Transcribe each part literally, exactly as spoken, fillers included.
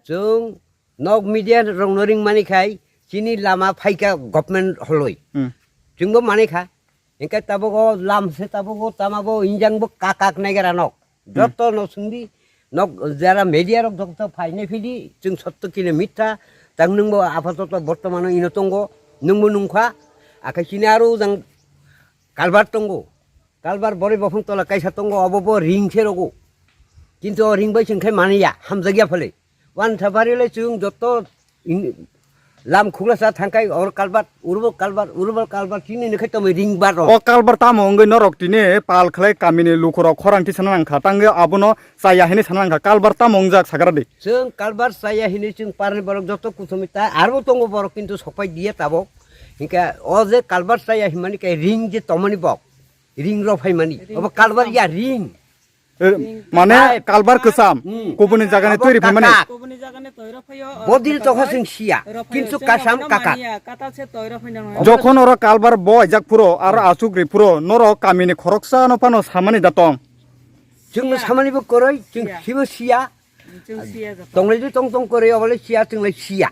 Chwng nok media rokno ringmani khai chini lama phaikha government holoi. Hmm. Chwngbo manikha. Hinkhe tabuk o lam se tabuk o tama bo injang bo kak kak naigara nok. Hmm. Joto no sungdi nok jara media rok joto phainai phidi chwng sotto kile mitha tang nwngbo apatoto bortomano ino tongo nwngbo nungkha. Akhai chini aro jang kalbar tongo. Kalbar boroi bophang tola kaisa tongo obo bo ring se rogo. Kintu o ring bai chwng khai maniya hamjakya phale. Wan thabari le chwng joto in-, lam khugla sa thangkai or kalbar, urbo kalbar, urbo kalbar chini ne khai tomoi ring bar rok. O kalbar tamo wngwi norok tini pal khlai kamini lukurok khorang tisana nangkha, tangwi abono chaya hinwi sana nangkha, kalbar tamo wngjak sagra di. Chwng kalbar chaya hinwi chwng parni borok joto kuthumi ta arbo tongo borok kintu sokpai diya tabok. Hinkhe o je kalbar chaya hinmani khe ring je tomani bok, ring rok phaimani. Obo kalbar ya ring. Eh, mane kalbar kwcham, hmm, kubuni jagani twi riphaimani. Kakak. Bodil tokha chwng siya, kintu kasam kakak. Jokhon oro kalbar bo aijak phuro, aro asuk ri phuro, norok kamini khoroksa no phano samani da tong. Chwng no samani bo kwrwi, chwng sibo siya. Tonglai di tong tong kwrwi, obolai siya, chwng lai siya.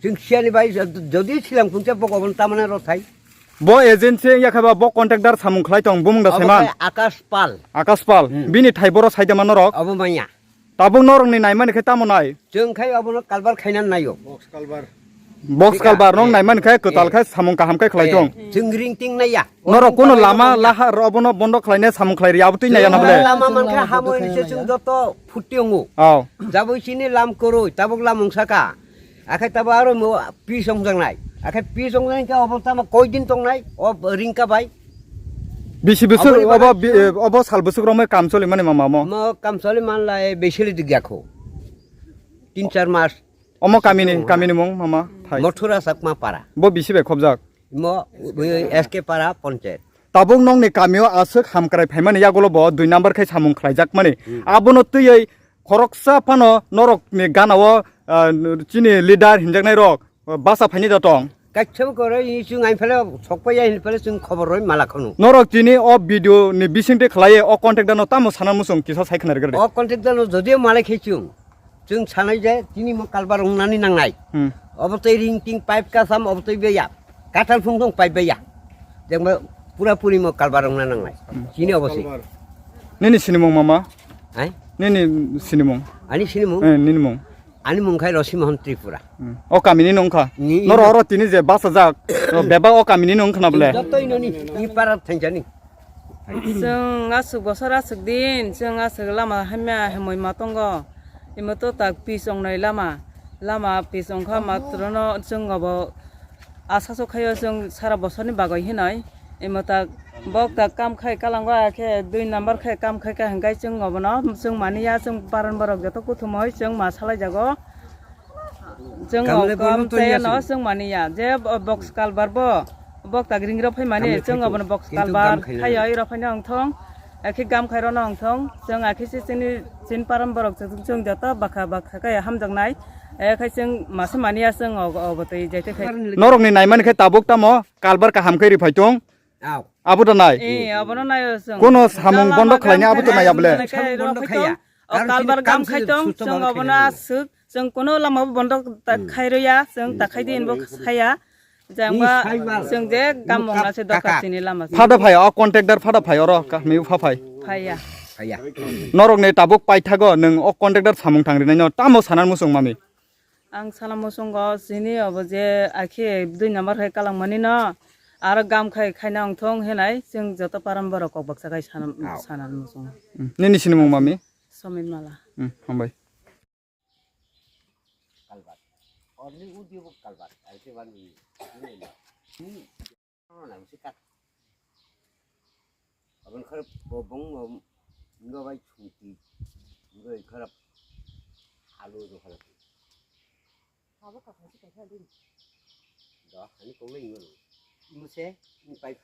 Chwng siyani bai jodi silang phungsa bok obon tamane rw thai. Bo agency wngya khe ba bo contractor samung khlai tong bumung da saiman. Akash Pal. Akash Pal. Hmm. Bini thai boro saida man norok. Obo manya. Tabuk norok ni naimani khe tamo nai. Chwng khai obono kalbar khaina naio. Box kalbar. Box kalbar nong naimani khe kwtal khe samung kaham khe khlai tong. Chwng ring ting naiya. Norok kono lama laha obono bondo khlaina samung khlai ri abo twi naiya na bole. Lama mankha hamo ini se chwng joto phuti ongo. Aw. Jabo chini lam kwrwi tabuk lam wngsa ka. Akhai tabo aro mo pis ongjaknai. Akhai pis ongjaknai khe obo tamo koi din tongnai? O ringka bai. Bisi bwswk obo sal bwswk romwi kam choli mani mama mo? Mo kam choli manlai besili digya kho. Tin char mas. Omo kamini, kamini mung mama thai. Mothura Chakma para. Bo bisi bai khobjak? Mo S K para ponchayat. Tabuk nokni kamio aswk hamkrai phaimani yagulo bo dui number khai samung khlaijak mani. Hmm. Abono twiwi khoroksa phano norokni ganao, ah, chini leader hinjaknai rok, ah, basa phaini da tong. Kaisa bo kwrwi chwng ain phale sokpai ya hin phale chwng khobor rwi mala khwno. Norok chini o video ni bisingtwi khlaiwi o contractor no tamo sana muchung kisa sai khna rwgwrdi. O contractor no jodio malai khai chwng. Chwng sanai je chini mo kalbar wngnani nangnai. Hmm. Obo tei ring ting pipe kasam obo tei beya. Kathal phung thung pipe beya. Jengba pura puri mo kalbar wngna nangnai. Hmm. Chini obo se. Nini sinimung mama? Hai? Nini sinimung? Ani sinimung? Eh, nini mung. Ani mung khai Rosi Mohan Tripura. Hmm. O kamini nungkha. Ni, noro oro tini je basa jak. Beba o kamini nungkha na bole. Joto inoni, ni para thanjani. Chwng aswk bosor aswk din, chwng aswk lama hamya hamwi ma tongo. Imo to tak pis wngnai lama. Lama pis wngkha matrono chwng obo asa so khaio chwng sara bosorni bagwi hinoi. Imo tak bok tak kam khai kalango akhe dui number khai kam khai kha hwnkhe chwng obono chwng mani ya chwng paran borok joto kuthumoi chwng ma salai jago. Chwng o kam tei no chwng mani ya je bo-, box kalbar bo bok tak ring rok phai mani chwng obono box kalbar khai oi rok phai no wng thong akhe gam khai rok no wng thong chwng akhe se chini chin param borok chwng joto bakha bakha khai hamjak nai akhe chwng masa mani ya chwng obo tei jai te khai. Norok ni nai mani khe tabuk tamo kalbar kaham khe ri phai tong. Abo da nai. Eh, abono nai o chwng. Kono samung bondo khlaini abo to nai abole. O kalbar gam khai tong chwng obono aswk. Chwng kono lama bo bondo ta khai rwya, chwng ta khai din bo saya. Jangba chwng je gam mongna se doka chini lama. Phada phai o contractor phada phai oro ka mi pha phai. Phaiya. Norok ni tabuk paithago nwng o contractor samung tang rinai no tamo sanan muchung mami. Ang sana muchungo chini obo je akhe dui number khai kalang mani no aro gam khai khaina wng thong hinai chwng joto param borok kok baksa khai sana muchungo. Nini sinimung mami? Somit Mala. Hambai. Kalbar. Only audio book kalbar. Aise bani. Ni. Ni. Ano na usi kat. Abang kharap bobong ngo ngo bai chungti. Ngo kharap alu do kharap. Abo kakhai se kaisa din. Do hani kong le ngo. Muse ni pai.